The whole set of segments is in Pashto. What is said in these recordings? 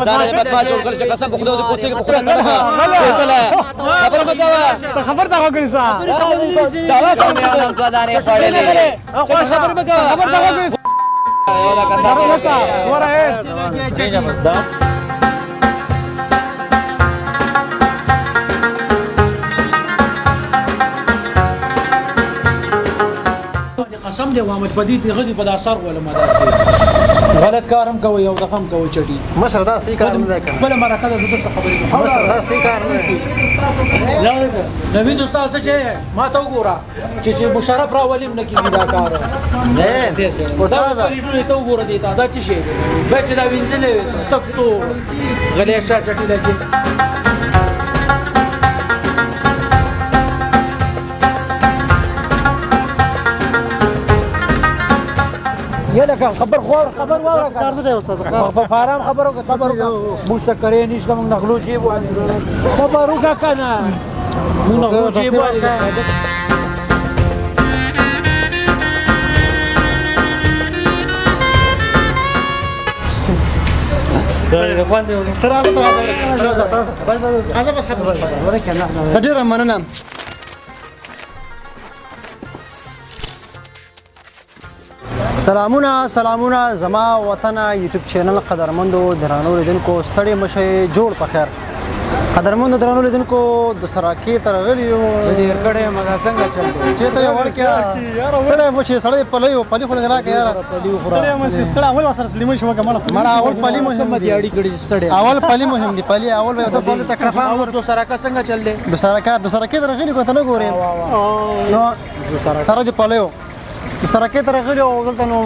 دا نه بدمعاش جوړ کړ چې قسم په خدای دې پوسې په خدای تړم. خبره مه کوه. ته خبر دا وکړې سا. دا یو نم څه دانې خوړلې. خبره مه کوه. خبر دا وکړې. یو لکه خبر نشته. وره قسم دی وامه په دې دغه دی په دا سر ولم داسې غلط کارم کوي او دغه هم کوي چټي. مشر دا صحیح کار نه دی کنه. خپل مرکه ده، زه څه خبرې کوم. مشر دا صحیح کار نه دی. نوید استاد څه چې ما ته وګوره چې مشرف را ولیم نه کیږي دا کار. نه استاد، ته وګوره دې ته دا څه شی دی؟ بیا چې دا وینځلې تک تو غلې شا چټي لګي. یله خبر خور خبر واوره. کار نه دی استاد. په فارم خبرو کې خبر موږ څه کړې نشته، موږ نغلو جیب والي خبر وکړه کنه، موږ نغلو جیب والي. تر راځه تر راځه راځه بس ختم. ته ډېره مننه. سلامونه سلامونه زما وطن یوټیوب چینل قدرمندو درانو لیدونکو، ستړي مشه، جوړ په خیر. قدرمندو درانو لیدونکو، د سراکې ته راغلي یو. زه ډېر کړی یم، دا څنګه چل دی چې ته یو وړکیا ستړی مشه سړی پلی پلی خو لږ راکړه یاره. ستړی مشه ستړی، اول سره سړی مشه وکړه مړه. اول پلی مهم دی. ستړی اول پلی مهم دی، پلی اول یو ته پلی تکړه. اول د سراکه څنګه چل دی؟ د سراکه د سراکې ته راغلي کو ته نه ګورې نو سره دې پلیو سرکې ته راغلي او دلته نو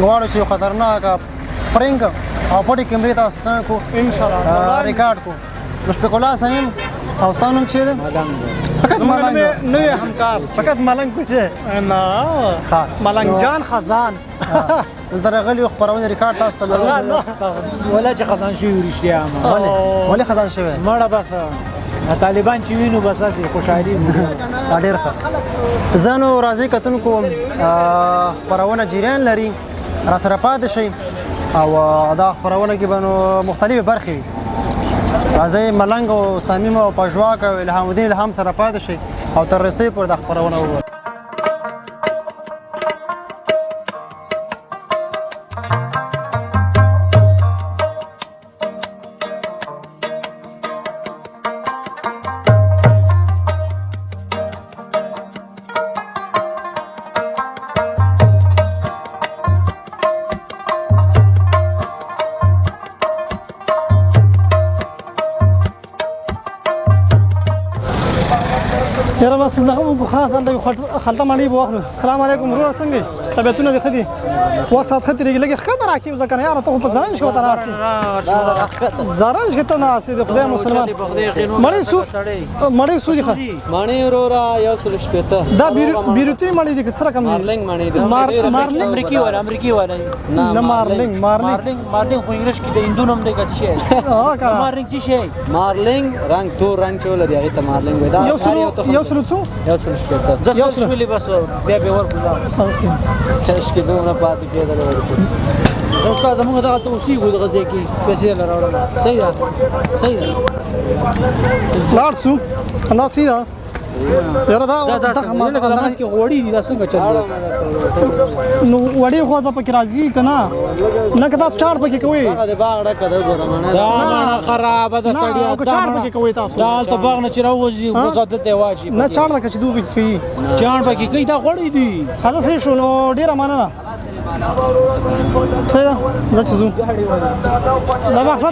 غواړو چې خطرناک پرینګ او پټې کیمرې تاسو څنګه کو ان شاء الله ریکارډ کو. نو شپکولا صمیم او ستا نوم چې دی؟ فقط ملنګ. نوی همکار فقط ملنګ کوچه نه، ملنګ جان خزان. دلته راغلي خپرونې ریکارډ تاسو ته لرو. ولا چې خزان شوي رښتیا. ولې ولې خزان شوی؟ مړه بس طالبان چې وینو بس هسې خوشحالي. ډېر ښه. زه نو راځئ کتونکو، خپرونه جریان لري، را سره پاتې شئ او دا خپرونه کې به نو مختلفې برخې وي. راځئ ملنګ او صمیم او پژواک او الهام الدین الهام سره پاتې شئ او تر وروستیو پورې دا خپرونه وګورئ. یاره بس دغه موږ ښه دلته خلطه مڼې به واخلو. السلام علیکم وروره، څنګه یې؟ طبیعتونه دې ښه دي؟ وخت ساعت ښه تېرېږي. لږ ښکته راکېوځه که نه یاره، ته خو په زرنج کې ورته ناست یې، زرنج کې ته ناست یې. د خدای مسلمان، مڼې څو مڼې څو دي؟ ښه مڼې وروره 160. دا بیروتي مڼې دي که څه رقم دي؟ مارلینګ مڼې دي. مارلینګ امریکي والا، امریکي والا نه، مارلینګ مارلینګ مارلینګ خو انګلیش کې د هندو نوم دی که څه شی؟ ها که مارلینګ څه شی؟ مارلینګ رنګ، تور رنګ چې ولري هغې ته مارلینګ وایي. دا یو سلو څو؟ 160. زه سل شولې بس بیا به ورکړم. کش کې دومره پاتې کېدل ورکړو. استاد موږ دغه ته اوسېږو دغه ځای کې پیسې له راوړم. صحیح ده، صحیح ده. لاړ سو، الله صحیح ده یاره. دا دغه ما دغه منځ کې غوړي دي، دا څنګه چل دی؟ نو وړې خو ته پکې راځي که نه؟ نه که تاسو چاړ پکې کوئ. هغه د باغ ډکه ده، ګوره مڼه. دا مڼه خرابه ده سړیه. نه که چاړ پکې کوئ تاسو. دا هلته باغ نه چې راووځي بس دلته یې واچي. نه چاړ لکه چې دوی پکې کوي. چاړ پکې کوي، دا غوړي دي. ښه صحیح شو، نو ډېره مننه. صحیح ده، زه چې ځو دا مقصد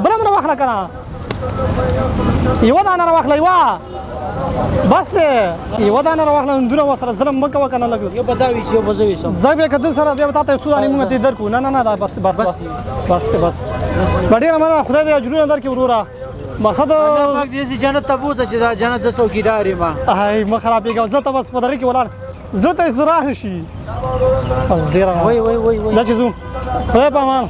بله مې راواخله که نه یوه دانه راواخله، یوه بس دی، یوه دانه راواخله. دونه ورسره ظلم مه کوه که نه لږ. یو به دا ویسي، یو به زه ویسم. زه بیا که ده سره بیا به تا ته یو څو دانې مونږ ته درکړو. نه نه نه، دا بس بس بس بس دی بس. ډېره مننه، خدای دې اجرونه درکړي وروره. مقصد الله پاک دې جنت ته بوځه چې دا جنت زه څوکیدار یم. ای مه خرابېږه، زه ته بس په دغه کې ولاړ زړه ته یې زړه رانشي. بس ډېره وای وای وای وای. دا چې ځو، خدای په امان.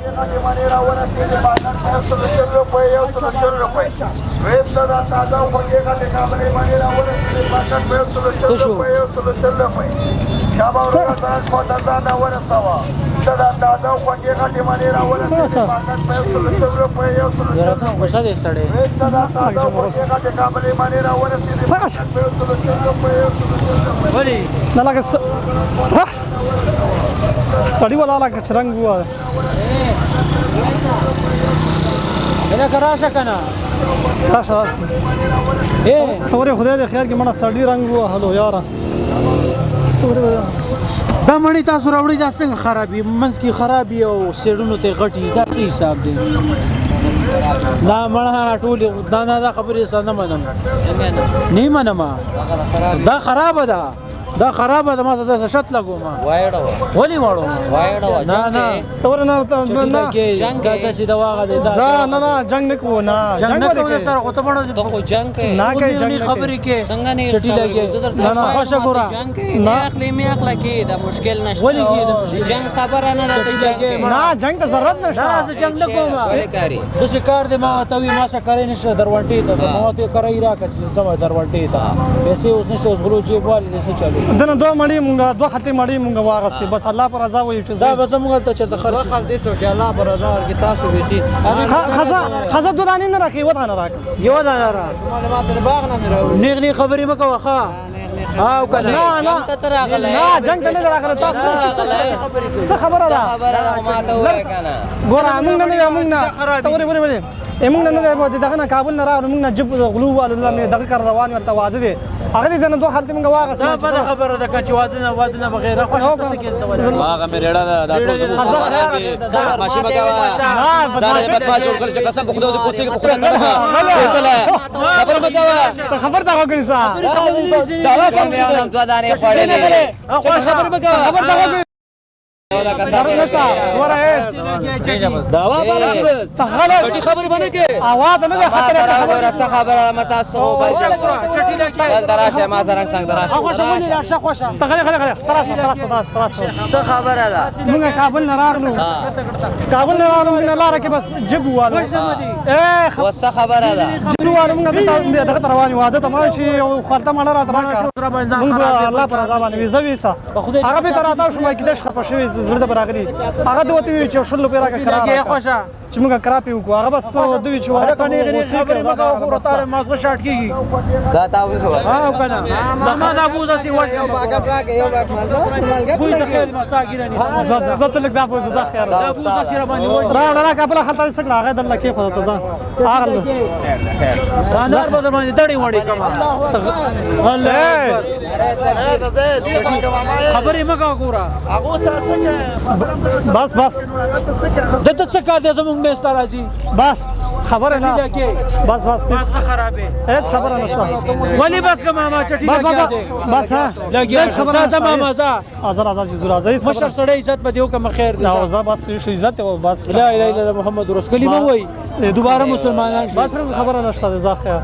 شو یاره ته غوسه دی سړی. څنګه ولې نه لکه سړی ولا لکه چې رنګ ووهه. لکه راشه که نه راشه راشه ته ورې خدای دې خیر کې مړه سړي رنګ ووهلو یاره. دا مڼې تاسو راوړي دا څنګه خرابي منځ کې خرابي او سیډونو ته غټي، دا څه حساب دی؟ دا مڼه ټولې دا نه دا خبرې سره نه منم، نه منم. دا خرابه ده، دا خرابه ده، ما سره شرط لګوم. ولې واړو؟ نه نه ته ورې نه نه جنگ دا چې دا واغه دی دا نه نه جنگ نه کوو. نه جنگ نه کوو سره خو ته مړه ته خو جنگ کوې. نه کوي جنگ نه خبرې کې څنګه نه چټي لګي. نه نه خوښه ګوره نه اخلي مې اخله کې دا مشکل نشته. ولې کې جنگ خبره نه ده ته جنگ کوې. نه جنگ ته ضرورت نشته. نه زه جنگ نه کوم. ولې کاری داسې کار دی ما ته وي ما سره کرې نشته دروانټې ته ما ته کرایي راکړه چې ځم دروانټې ته پیسې اوس نشته، اوس غلو جیب والي دی څه چلو. دنه دوه مړې مونږه دوه خلطې مړې مونږه واغستې بس الله پر رضا وایو چې دا به زموږ ته چېرته خرڅ دوه خلطې څوک الله پر رضا ورکړي تاسو بیخي خزه خزه دوه دانې نه راکړې یوه دانه راکړه. یوه دانه راکړه. معلومات د باغ نه مې راوړي. نیغ نیغ خبرې مه کوه ښه. او که نه نه نه جنگ ته راغلی. نه جنگ ته نه راغلی. تاسو څه خبره ده؟ خبره ده ما ته ووایه که نه. ګوره مونږ نه نه مونږ نه ته ورې ورې ورې مونږ نه نه دغه نه کابل نه راغلو، مونږ نه جب غلو والو دغه کار روان ورته واده دی هغه دې ځنه دوه خلطې مونږ واغستې. دا بده خبره ده که چې واده نه واده نه بغیر خوښه ته څه کېږي ته ولاړ. هغه مې رېړه ده دا ټول زموږ دي. بدمعاشي مه کوه. دا دې بدمعاش جوړ کړل چې قسم په خدای دې پوسې کې په خدای کړه. خبره مه کوه. خبر ته وګورئ څه دعوا کوم یو نم دوه دانې خوړلې. خبره مه کوه. خبر ته وګورئ. ضرورت نشته ګوره دعوا بالا شي ته غلط چټي خبرې باندې کې اواز نه ده ما ته راوګوره څه خبره ده ما تاسو خو بل دلته راشه ما سره څنګه راشه. خوښه ولې راشه خوښه ته غلی غلی غلی تراسه تراسه تراسه تراسه څه خبره ده؟ مونږ کابل نه راغلو، کابل نه راغلو مونږ لاره کې بس جب والو اوس څه خبره ده؟ جب والو مونږ دلته دغه ته روان یو واده ته ما چې یو خلطه مڼه راته راکړه مونږ به الله پر رضا باندې ویزه ویسه هغه به ته راتاو شو ما کې دېرش خفه شوی زړه ته به راغلي هغه ده ورته وویل چې 20 روپۍ راکړه کرا راکړه چې موږ کرا پې وکړو. هغه بس دوی چې ولاړ ته غوسې کړو دا ګوره تاره مازغه شارټ کېږي. دا تا وشو او که نه زما دا بوزه سي وژنې یو باکټ راکړه یو باکټ مالګه بوی د خیر ما ستا ږیره نیسم. زه ته لږ دا بوزه دا خیر دا بوزه سي راباندې وژنې. راوړه راکړه خپله خلطه دې څه کړه هغه دلته کېښوده ته ځه هغه دا نار به در باندې دړې وړې کړم. الله خبرې مه کوه ګوره. بس بس د ته څه کار دی زموږ میز ته راځي؟ بس خبره نه بس بس مازغه خرابې هیڅ خبره نشته. ولې بس که ماما چټي بس لګیا دی بس ها لګیا هیڅ خبره ځه ځه ماما ځه. ازر ازر چې زور ازر هیڅ مشر خبره سړی عزت به دې وکړم خیر دی. نه زه بس شو عزت او بس لا اله الا الله محمد رسول کلمه وایي دوباره مسلمانان شي. بس هیڅ خبره نشته ځه خیر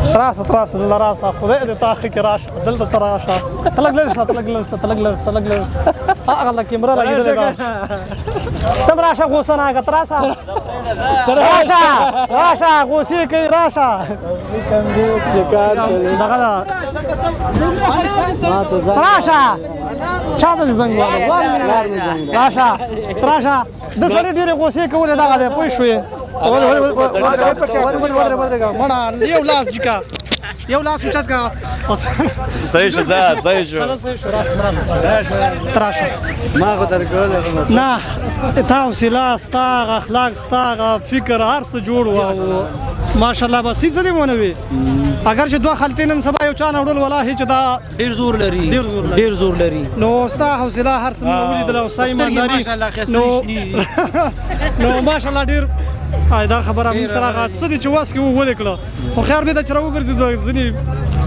تراسه تراسه دلته راسه خدای دې تا ښه کې راشه دلته ته راشه ته لږ لرې شه ته لږ لرې شه ته لږ لرې شه ته لږ لرې شه هغه له کیمره لګېدلې ده ته هم راشه غوسه نه که راشه راشه راشه غوسې کوي راشه دغه ده راشه چا ته دې زنګ وهلو راشه راشه د سړي ډېرې غوسې کولې دغه دی پوه شوې. مړه یو لاس جکا یو لاس اوچت کا صحیح شو ځه صحیح شو تراشه ما خو درکولی خو نه تا حوصله ستا هغه اخلاق ستا هغه فکر هر څه جوړ و او ماشاءالله بس هېڅ دې مونه وي. اگر چې دوه خلطې نن سبا یو چا نه وړل والله چې دا ډېر زور لري ډېر زور لري ډېر زور لري. نو ستا حوصله هر څه مونږ ولیدله او ستا ایمانداري نو نو ماشاءالله ډېر دا خبره موږ سره هغه څه دي چې واس کې ودې کړه خو خیر به دا چې راوګرځېدو ځینې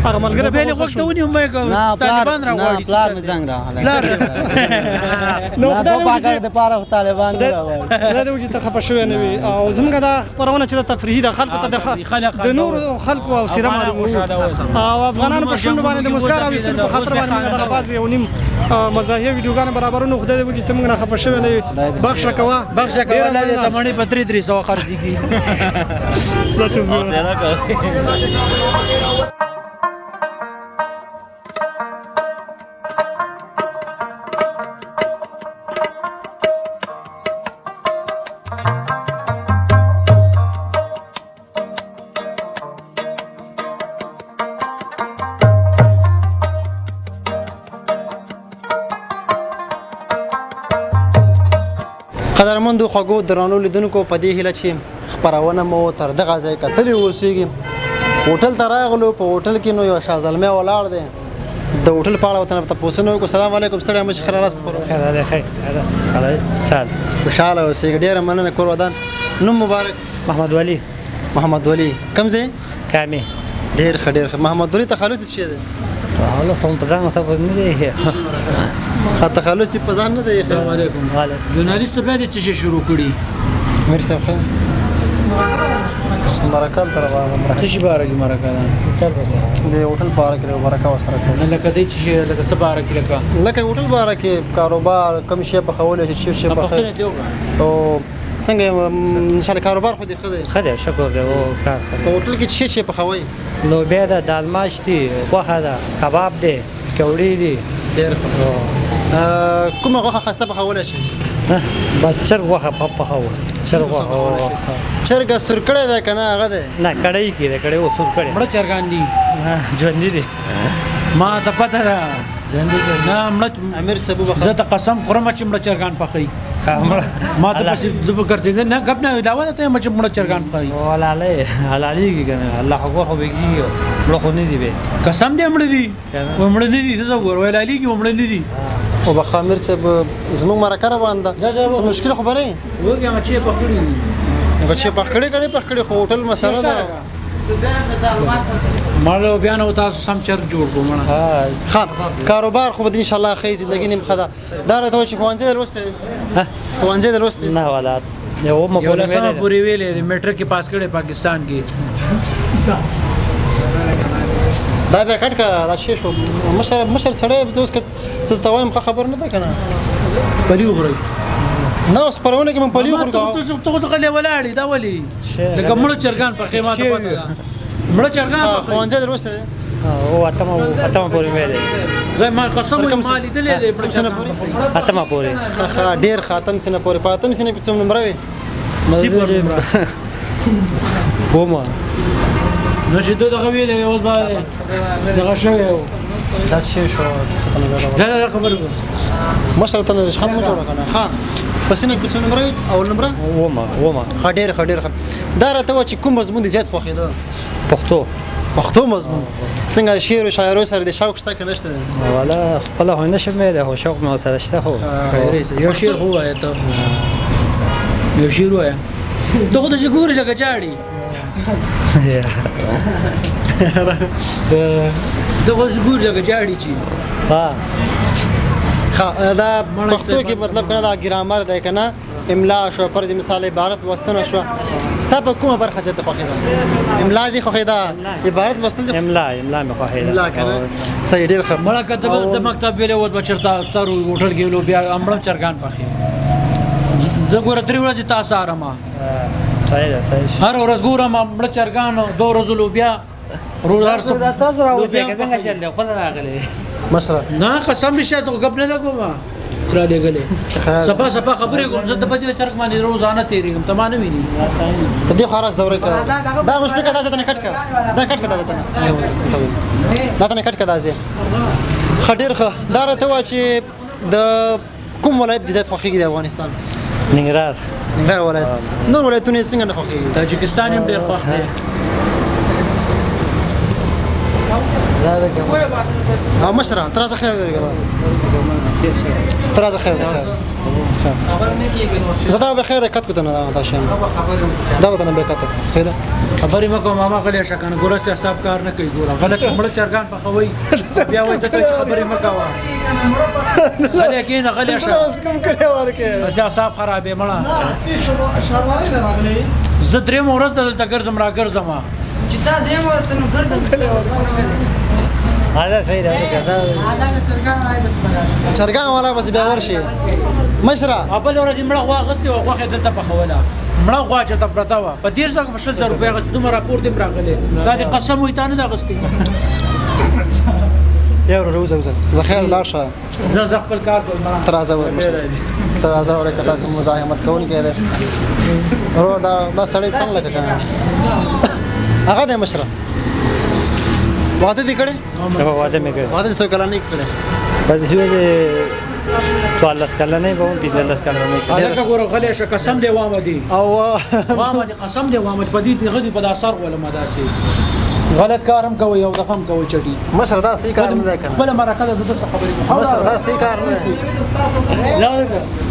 هغه ملګری به له وخت ونی هم طالبان راغواړي. پلار مې زنګ راغلی. پلار نو خدای دې وکړي د پاره طالبان راغواړي. خدای دې وکړي ته خفه شوی نه وي. او زموږ دا خپرونه چې د تفریحي ده، خلکو ته د نورو خلکو او سیره معلوموو او افغانانو په شونډو باندې د مسکا راویستلو په خاطر باندې موږ دغه بعضې یو نیم مزاحیه ویډیوګانې برابرو. نو خدای دې وکړي ته موږ نه خفه شوی نه وي. بخښه کوه، بخښه کوه. الله دې زمونږ په 300 خرڅېږي. دا چې زه قدرمندو خوږو درنو لیدونکو، په دې هیله چې خپرونه مو تر دغه ځایه کتلې اوسېږي. هوټل ته راغلو، په هوټل کې نو یو شاه زلمی ولاړ دی، د هوټل په اړه ورته تپوسونه وکړو. سلام علیکم، ستړی مه شې، ښه راغلاست. خیر خیر، سال خوشحاله اوسېږي. ډېره مننه، کور ودان. نوم مبارک؟ محمد ولي. محمد ولي، کوم ځای؟ کامې. ډېر ښه، ډېر ښه. محمد ولي تخلص دې څه دی؟ تخلص هم په ځان څه نه دی. ښه، تخلص دې په ځان نه دی. السلام علیکم. ژورنالیست بیا دې څه شي شروع کړي؟ میر صاحب خیر، مرکه هلته روانه ده. څه شي باره کې مرکه ده؟ د هوټل باره کې مرکه ورسره کوو. نه لکه دی چې لکه څه باره کې؟ لکه لکه هوټل باره کې کاروبار، کوم شی پخولی شي، چې شی پخوي او څنګه. انشاءالله کاروبار خو دې ښه دی؟ ښه دی، شکر دی. کار ښه دی. په هوټل کې څه شی پخوئ؟ لوبیا ده، دال ماش دي، غوښه ده، کباب دی، کوړې دي. ډېر ښه. کومه غوښه ښایسته پخولی شي؟ بس چرګ غوښه پخوو. چرګ غوښه چرګه سور کړی دی که نه هغه دی؟ نه، کړی کې دی، کړی و سور کړی. مړه چرګان دي؟ ژوندي دي. ما ته پته ده ژوندي. نه مړه امیر صاحب وبخښه، زه ته قسم خورم چې مړه چرګان پخوي. ما ته پسې زه به ګرځېدل نه ګپ نه علاوه ده ته چې مړه چرګان پخوي. حلالې حلالېږي که نه؟ الله خو غوښه به کېږي، مړه خو نه دي. به قسم دې مړه دي، مړه نه دي. ته وګوره، ویل حلالېږي، مړه نه دي. وبخښه امیر صاحب، زموږ مرکه روانه ده، څه مشکل خو به نه وي؟ وږي هغه چې پخ کړي دي. هغه چې پخ کړي که نه پخ کړي، خو هوټل مسله ده. ما له بیا نو تاسو سم چرګ جوړ کړو مړه. ښه، کاروبار خو به دې انشاءالله ښه وي، زندګي نیم ښه ده. دا راته وایه چې ښوونځی دې لوستی دی؟ ښوونځی دې لوستی؟ نه والا، یومه یو لسمه پورې ویلې دی، میټرک یې پاس کړی پاکستان کې. دا بیا کټ کړه، دا شی شو. مشر مشر سړی زه اوس که څه ته وایم ښه خبر نه ده که نه؟ پلي وخورئ. نه، اوس خپرونه کې مونږ پلي وخورو. ته خو غلی ولاړ یې، دا ولې لکه مړه چرګان پخې؟ ما ته پته ده مړه چرګان پخې. ښوونځی دې لوستی دی؟ او اتمه پورې ویلې. زه ما قسم ما لیدلې دی. کوم سنه پورې؟ اتمه پورې. ښه ښه، ډېر ښه. اتم سنه پورې. په اتم سنه کې څومره نمره وې؟ صفر نمره. ومه نو چې ده دغه ویلې اوس به دغه شوی و. دا څه شو؟ څه ته نه دا دا خبر وکړه مشر، ته نه شخم مو جوړه کنه. ښه، په سینه کې څو نمره وې؟ اول نمره؟ ومه. ښه، ډېر ښه، ډېر ښه. دا راته وایه چې کوم مضمون دې زیات خوښېده؟ پښتو. پښتو مضمون. څنګه شعر او شاعرو سره دې شوق شته که نشته؟ والا خپله خو نه شم ویلی، خو شوق مې ورسره شته. خو یو شعر خو ووایه، ته یو شعر ووایه. ته خو داسې ګورې لکه چاړي. ته خو داسې ګورې لکه چاړي چې. ها ښه، دا پښتو کې مطلب کنه دا ګرامر دی کنه، املا شو، فرض مثال عبارت لوستنه شو، ستا په کومه برخه زیاته خوښې ده؟ املا دې خوښې ده؟ عبارت لوستل دې؟ املا، املا مې خوښې ده. املا کنه، صحیح، ډېر ښه. مړه که ته مکتب ویلې اوس به چېرته سر هوټل کې لوبیا مړه چرګان پخې. زه ګوره درې ورځې تا څارم. صحیح ده، صحیح. هره ورځ ګورم مړه چرګان، دوه ورځو لوبیا، روز هر څه. تاسو راوځئ که څنګه چل دی؟ خپله راغلی مشره. نه قسم نشته، ته ګپ نه لګوم، را لېږلې صفا صفا خبرې کوم. زه د په دې چرګ باندې روزانه تېرېږم، ته ما نه وینې. ته دې خو راز دورې کړه. دا مشفقه دا ته نه کټ کړه، دا کټ کړه، دا ته دا ته نه کټ کړه. دا ښه، ډېر ښه. دا راته وایه چې د کوم ولایت دې زیات خوښېږي د افغانستان؟ ننګرهار. ننګرهار ولایت. نور ولایتونه یې څنګه نه خوښېږي؟ تاجکستان هم ډېر خوښ دی. مشره، ته راځه، خیر دی، ته راځه، خیر دی. زه دا به خیر کت کو نه دا شي دا به نه به کت صحیح ده. خبرې مکو ماما، غلی شه کنه، ګوره چې حساب کار نه کوي. ګوره غلط مړه چرګان پخوي، بیا وایي ته چې خبرې مه کوه. غلی کښېنه، غلی شه. اوس کوم کړی ورکې؟ هسې اعصاب خرابې مړه. شاروالۍ نه راغلی. زه درېیمه ورځ دلته ګرځم راګرځم. چې تا درېیمه ورځ نو ګرځم. هذا صحیح ده. چرګان والا بس بیا ورشي مشره. بله ورځ یې مړه غوا اخیستې وه، غوښه یې دلته پخوله. مړه غوا چېرته پرته وه په 30 زره په 20 زره روپۍ اخیستې، دومره راپور دې هم راغلی. دا دې قسم وي تا نه ده اخیستې. یا ورور وځه وځه، زه خیر لاړ شه. زه خپل کار کوم. ته راځه مشره، ته راځه ورکه، تاسو مزاحمت کوونکی دی ورور. دا سړی څنګه لکه که نه هغه دی مشره. واده دې کړی؟ واده مې کړی. واده دې څو کلنۍ کړی؟ بس چې 14 کلنۍ به وم، 15 کلنۍ. هلکه ګوره غلی شه، قسم دی وامه دی او وامه دی، قسم دی وامه په دې دغه دی په دا سر غولمه. داسې غلط کار هم کوي او دغه هم کوي چټي. مشره دا صحیح کار نه دی که نه؟ خپله مرکه ده، زه درڅخه خبرې کوم. مشره دا صحیح کار نه دی.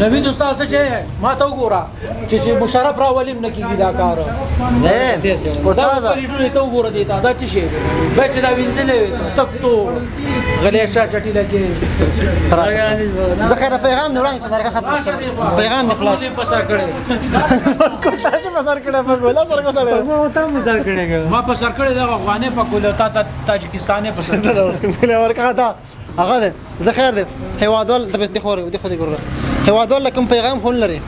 نوید استاد څه چې ما ته وګوره چې مشرف راولیم نه کېږي دا کار. استاد ته وګوره دې ته، دا څه شی دی؟ بیا چې دا وینځلی وي تک تور. غلی شه چټي لګې. زه خیر پیغام دی وړاندې چې مرکه ختمه شوه، پیغام دی خلاص. په سر کړی تاسو په سر کړی، په ګوله سر کړی. ما ته په سر کړی، ما په سر کړی. دغه افغانې په کوله تا تاجکستانې په سر کړی. اوس کوم کلی ورکه دا هغه دی. زه خیر دی هیوادوال ته دې خور دې خو دې ګوره هیوادوال کوم پیغام خو لري؟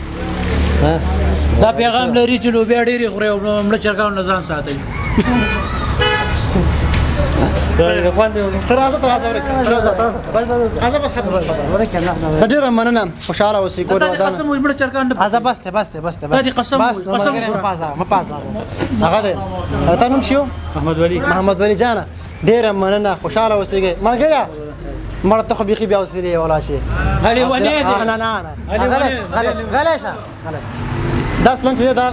دا پیغام لري چې لوبیا ډېرې خوري او مړه چرګانو نه ځان ساتي. ته راځه، ته راځه ورکه، ته راځه، راځه بس ختم. زه ډېره مننه، خوشحاله اوسئ. کور ودان. قسم وي مړه چرګان. ازه بس ته بس ته بس ته بس قسم بس ملګری مه پازه مه پازه. هغه دی تا نوم شو؟ محمد ولي. محمد ولي جانه ډېره مننه، خوشحاله اوسئ ملګری. مړه ته خو بیخي بیا حوصلې ولا شي. نه نه نه غلی شه غلی شه غلی شه. دا اصلا چې دا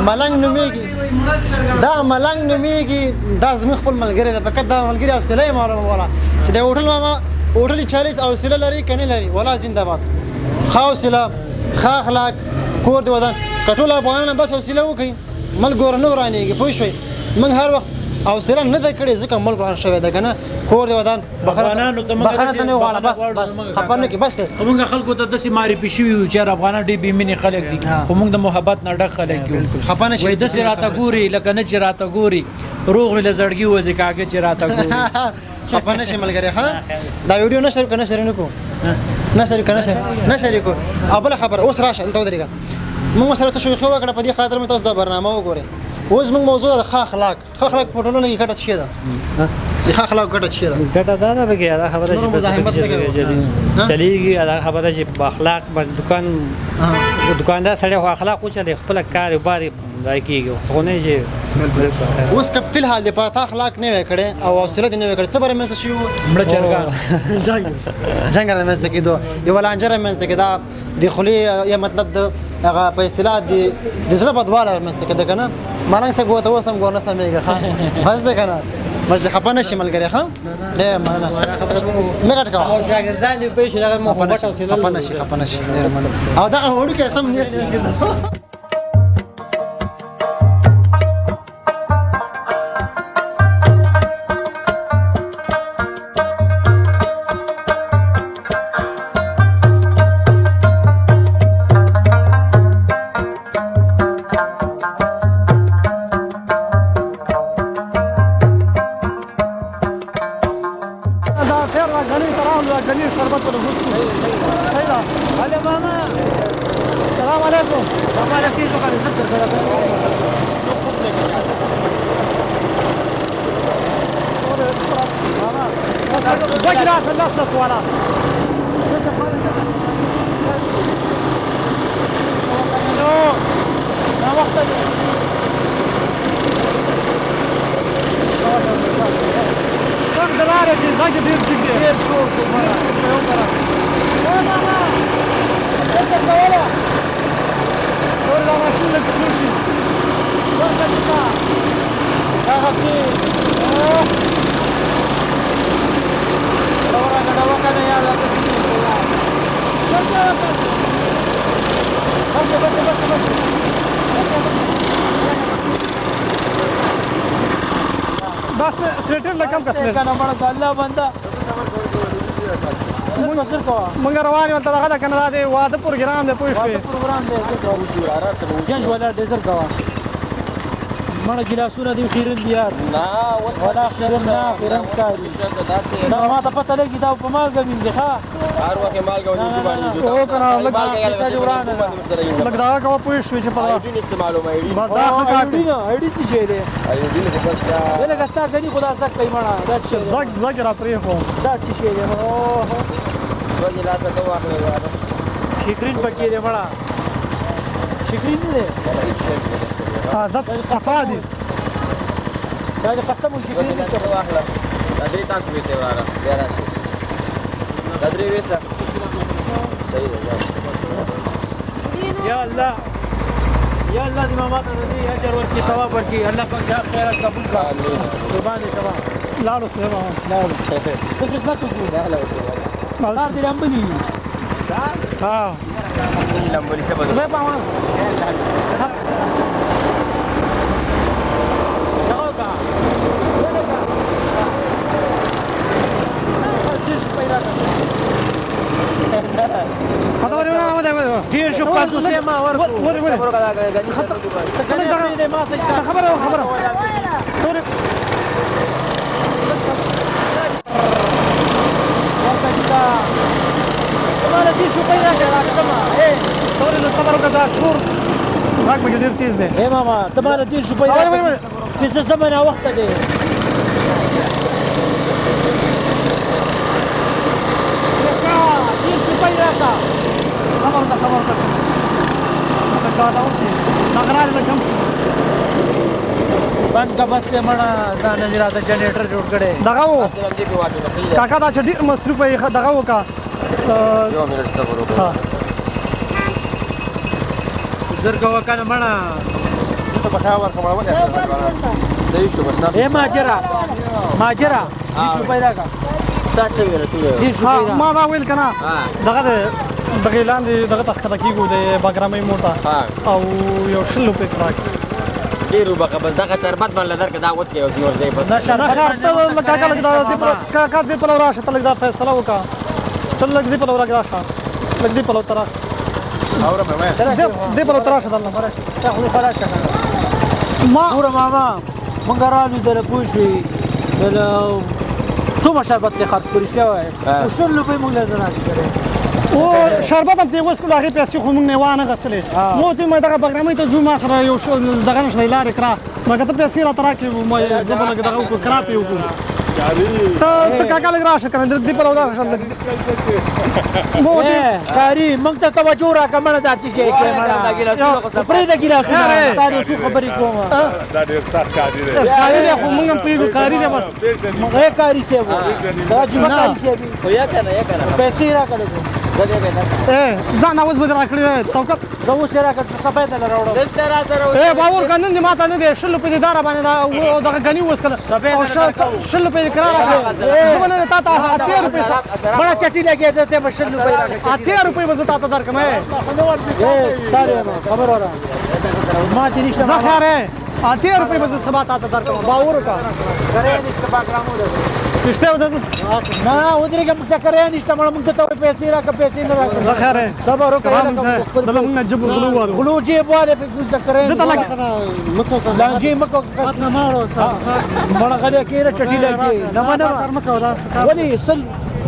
ملنګ نومېږي، دا ملنګ نومېږي، دا زموږ خپل ملګری دی. فقط دا ملګری حوصله یې معلومه ولا چې د هوټل ماما هوټل 40 حوصله لري که نه لري. ولا زنده باد، ښه حوصله، ښه اخلاق، کور دې ودان. که ټول افغانان همداسې حوصله وکړي ملک ګوره نه ورانېږي. پوه شوئ؟ موږ هر وخت حوصله نه ده کړې ځکه ملک وران شوی دی که نه. کور دې ودان. بخښنه ته نه وغواړه، بس بس خفه نه کړې بس دی. موږ خلکو ته داسې معرفي شوي یو چې افغانان ډېر بې مینې خلک دي، خو موږ د محبت نه ډک خلک یو. خفه نه شي. وایي داسې راته ګوري لکه نه چې راته ګوري، روغ مې له زړګي وځي کاږه چې راته ګوري. خفه نه شي ملګری. ښه دا ویډیو نشر که نشر نه کوو؟ نشر که نشر نشر کوو. او بله خبره اوس راشه دلته ودرېږه. موږ سره څه شوخي وکړه په دې خاطر مې تاسو دا برنامه وګورئ. اوس موږ موضوع ده ښه اخلاق. ښه اخلاق په ټولنه کې ګټه څه ده؟ د ښه اخلاق ګټه څه ده؟ ګټه دا ده پکې دا خبره چې چلیږي، دا خبره چې اخلاق باندې دکان دکاندار سړی خو اخلاق وچلې خپل کار بار دا کېږي خو نه چې اوس که فی الحال دې په تا اخلاق نه وی کړی او حوصله دې نه وی کړې څه به رامنځته شوي وو؟ مړه چرګان جنګ رامنځته کېدو، یوه لانجه رامنځته کېده، د خولې یا مطلب د هغه په اصطلاح د زړه بدواله رامنځته کېده که نه. ملنګ صاحب ورته اوس هم ګور نه سمېږي. ښه بس دی که نه، بس دې خفه نه شي ملګری. ښه ډېره مننه، مه غټ کوه. شاګردان دې پوه شي دغه محبت او خفه نه شي، خفه نه شي. ډېره مننه. او دغه وړوکی سم نېغ نېغ کېده. السلام علیکم. دوه ګیلاسه لس لس والا. نو ناوخته دی. څنګه د لارې چې غږ ډېر جګ دی، ډېر شور دی. ماما دلته کوله نور دا ماشین لږ سوړ شي. ورته دغسې ګډه وکړه یار. دا سلیټر لکم کا سلیټر کنه مړه د الله بنده مونږ روان یو دغه د کنه دا دی واده پروګرام دی پوه شوې پروګرام دی جنج ولا ډیزل کوا مړه ګلاسونه دی خیرن دی یار نه اوس ولا خیرن نه خیرن کاری نه ما ته پته لګي دا په مالګه مینځي ښه هر وخت مالګه ونی باندې او کنه لږ لږ دا کوه پوه شوې چې په ایډین استعمالو مې ایډین بس دا ښه کار کوي ایډین څه شی دی ایډین دې بس دا لکه ستا غني خدا زک کوي مړه دا څه زک زک را پرې خو دا څه شی دی اوه دوه ګلاسه ته واخلې شکرین پکې دی مړه شکرین نه دی تازه صفا دي دا د قسم شکرین نه واخله دا درې تاسو ویسه واره بیا راشي دا درې ویسه صحیح ده یا الله یا الله دې ما ته دې اجر ورکړي ثواب ورکړي الله پاک دې خیرات قبول کړه قربان دې شمه لاړو سره لاړو څه خدمت وکړو کار دې لمبلي ها لمبلي څه بدل مې پاوان ډیر شو 50 ما ورکو ورې ورې خبره خبره تورې تورې له صبر وکړه دا شور غږ پکې ډېر تیز دی اے ماما ته ماله 30 روپۍ راکړه چې څه زما ناوخته دی راکړه صبر وکړه صبر وکړه دا دا وشي دا غرار له کم شي بند کا بس ته مړه دا نه راته جنریټر جوړ کړي دغه وو کاکا دا چې ډېر مصروف یې دغه وکړه یو منټ صبر وکړه زر کوه کنه مړه ته بخیا ورکړه ولې صحیح شو بس اے ماجرا ماجرا دې روپۍ راکړه تاسو ویل ته ما دا ویل کنه دغه دغه لاندې دغه تخته کیږو د باګرامې مور ته او یو 20 روپۍ راکړه ډیر وبخه بس دغه شربت باندې درکه دا اوس کې اوس نور ځای بس نه ته لکه کاکا لږ دا دې کاکا دې پلو راشه ته لږ دا فیصله وکړه ته لږ دې پلو راشه لږ دې پلو ته راشه اورم مې دې پلو ته راشه دلته ته خو خلاص ما ګوره ماما مونږ رالو دله پوه شوې دله څومره شربت دې خرڅ کړي رښتیا وایې خو 20 روپۍ مونږ له نه راکړې او شربت هم ترې وڅکلو هغې پیسې خو مونږ نه وانه غستلې مو ته مې دغه بګرامۍ ته ځو ما سره یو دغه نشته لارې کړه مګر ته پیسې راته راکړې ما زه به لږ دغه وکړو کرا پرې وکړو ته کاکا لږ راشه که نه دې پلو راشه لږ مو دې کاری مونږ ته توجه راکړه مړه دا څه شی کې مړه پرېږده ګیلاسونه تا نو څو خبرې کوم دا ډېر سخت کاری دی کاری دی خو مونږ هم پوهېږو کاری دی بس مونږ یې کاری صاحب دا جمعه کاری صاحب خو یا کنه یا کنه پیسې راکړې زه دې به ځان اوس به دې راکړې توکل زه اوس یې راکړه سبا یې درله راوړم نشته را سره ای باور که نن دې ماته نه دی 20 روپۍ دې داره باندې دغه غني وڅکله او 20 روپۍ دې کرا راکړې زه به نن تا ته 80 روپۍ بڑا چټي لګیا ده ته به 20 روپۍ راکړه 80 روپۍ به زه تا ته درکړم ای خبر وره ما دې نشته زه خیر 80 روپۍ به زه سبا تا ته درکړم باور وکړه کرایه نشته باګرامو ده نشته ده نه ودرېږه موږ ته کرایه نشته مړه موږ ته ته پیسې راکړه پیسې نه راکړه زه خیر صبر وکړه دله موږ نه جب غلو والو غلو جیب والے په موږ ته کرایه دته لګ لانجې مه کوه مړه غلی کېنه چټي لګي نه منه ولې سل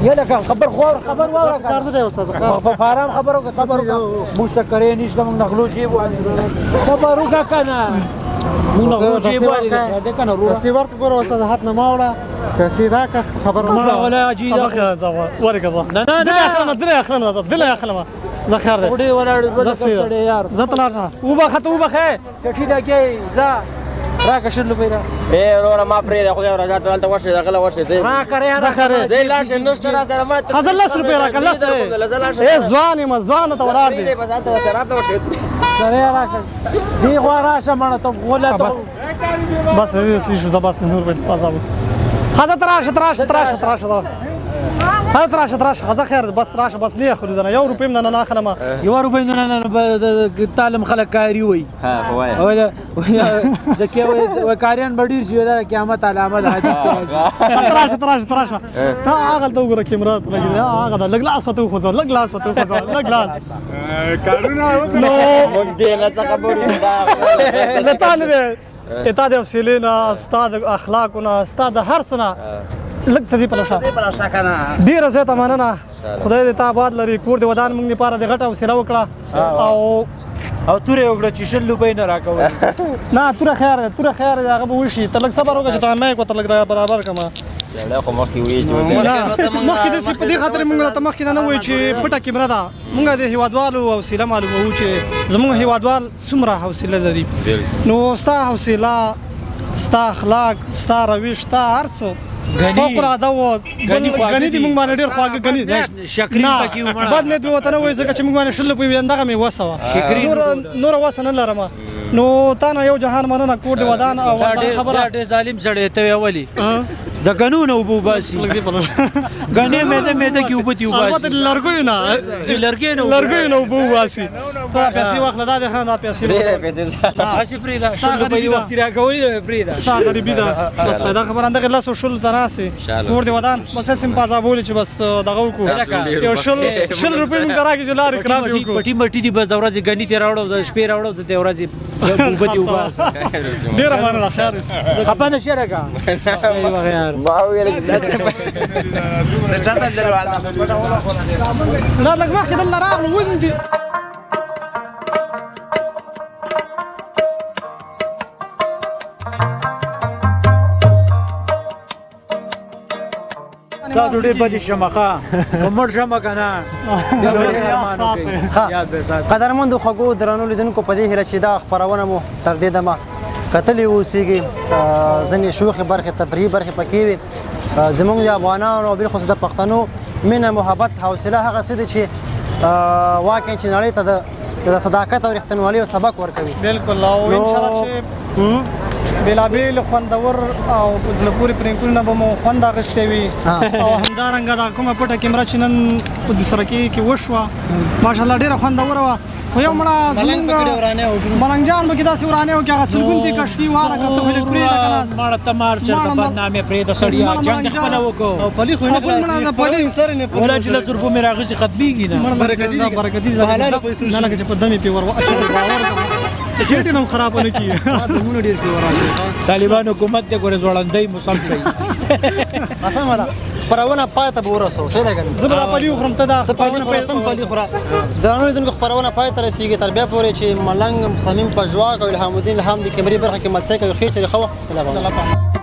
یله خبر خور خبر واوره کار نه دی استاد په فارم خبر وکړه صبر وکړه موږ ته کرایه نشته موږ نه غلو جیب والے صبر وکړه که نه موږ نه غلو جیب والے ده که نه وروره پیسې ورکړه ګوره استاد حد نه ما وړه پیسې راکړه خبر مړه ولا عجیب ورکه نه نه نه دله اخلم دله اخلم زه خیر دی وړي ولاړ بل سړی یار زه ته لاړ شه وبخه ته وبخه چټي لګي ځه راکه 20 روپۍ را ای وروره ما پرېږده خدای ورځه ته دلته وشې دغه له وشې زه راکه زه زه لاړ شم نشته را سره ما ته زه 10 روپۍ راکړه لس ای ځوان یم ځوان ته ولاړ دی بس هلته شراب ته وشې سړی راکه دې غوا راشه مړه ته غوله بس بس شو زه بس نور به عذاب هذا تراشه تراشه تراشه تراشه ها راشه راشه خزه خیر بس راشه بس نه اخلو دنه یو روپۍ نه نه اخلم یو روپۍ نه نه تعلم خلک کاری وای ها وای او د کې وای کاریان بډیر شي دا قیامت علامه ده حدیث راشه راشه راشه تا هغه ته وګوره کیمرا ته لګی هغه لګ لاس وته خو لګ لاس وته خو لګ لاس کارونه نو موږ دې نه څه خبرو دا طالب اته د حوصلې نه ستا د اخلاقو نه ستا د هر څه نه لږ ته دې په لشه کنه ډېره زیاته مننه خدای دې تا آباد لري کور دې ودان موږ دپاره دې غټه حوصله وکړه او او توره وکړه چې 20 روپۍ نه راکوي نه توره خیر دی توره خیر دی هغه به وشي ته لږ صبر وکړه چې تا مایک ورته لږ برابر کړم سړی خو مخکې وایي چې مخکې داسې په دې خاطر موږ راته مخکې نه وایي چې پټه کیمره ده موږ د هیوادوالو حوصله معلوموو چې زموږ هیوادوال څومره حوصله لري نو ستا حوصله ستا اخلاق ستا روش ستا هر څه فوق العاده و غني دي موږ باندې ډېر خواږه غني شکرین پکې ومړه بد نیت مې ورته نه وایي ځکه چې موږ باندې 20 روپۍ وي همدغه مې وسه وه نوره وسه نه لرم نو تا نه یو جهان مننه کور دې ودان او خبره ډېر ظالم سړی ته ولي د غنو نه اوبه وباسي غنې مېده مېده کې اوبه دي وباسي البته لرګیو نه لرګیو نه اوبه وباسي دا پیسې واخله دا د دا پیسې پیسې هسې پرېږده 20 روپۍ وخت راکولې پرېږده ستا غریبي ده بس دا خبره همدغې 10 او 20 ته راسې کور دې ودان بس هسې مې په عذابولې چې بس دغه وکړو یو 20 روپۍ موږ ته راکړي چې لارې خرابې وکړو پټي مټي دي بس د ورځې غني ترې راوړو د شپې راوړو د ورځې اوبه دي وباسه ډېره مننه خیر اوسې خفه نه شې راکه ما ویل نه لږ مخکې دلته راغلو وندي تاسو ډېر بدې شمه ښه که مړ شمه که نه قدرمندو خوږو درنو لیدونکو په دې هیله چې دا خپرونه مو تر دې دمه کتلې اوسېږي ځینې شوخې برخې تفریحي برخې پکې وي زموږ د افغانانو او بالخصوص د پښتنو مینه محبت حوصله هغه څه دي چې واقعا چې نړۍ ته د صداقت او رښتینولۍ یو سبق ورکوي بالکل او انشاءالله چې بېلابېل خوندور او په زړه پورې پرینکونه به مو خوند اخیستی وي او همدارنګه دا کومه پټه کیمره چې نن په دوسرکې کې وشوه ماشاءالله ډېره خوندوره وه خو یو مړه زمونږ ملنګ جان به کې داسې ورانه وکړي هغه سلګون ته کشکي واره که ته خو لږ پرېږده که نه مړه ته مار چېرته بدنامې پرېږده سړیه جنګ دې خپله وکړو او پلي خو نه مړه پلي سر نه ولا چې 10 روپو مې راغستې ختمېږي نه مړه برکتي دي برکتي دي نه لکه چې په دم یې پرې ور واچول باور خېټې نه هم خرابه نه کړي دمونه ډېر پرې وراشي طالبان حکومت دی ګورې ځوړندۍ مسلسل سمه ده خپرونه پای ته به ورسوو صحیح ده که نه زه به دا پلي وخورم ته دا ته پلي خوره ته هم پلي خوره درنو لیدونکو خپرونه پای ته رسېږي تر بیا پورې چې ملنګ صمیم پژواک او الهام الدین الهام د کیمرې برخه کې ملتیا کوي ښې چرې ښه وخت.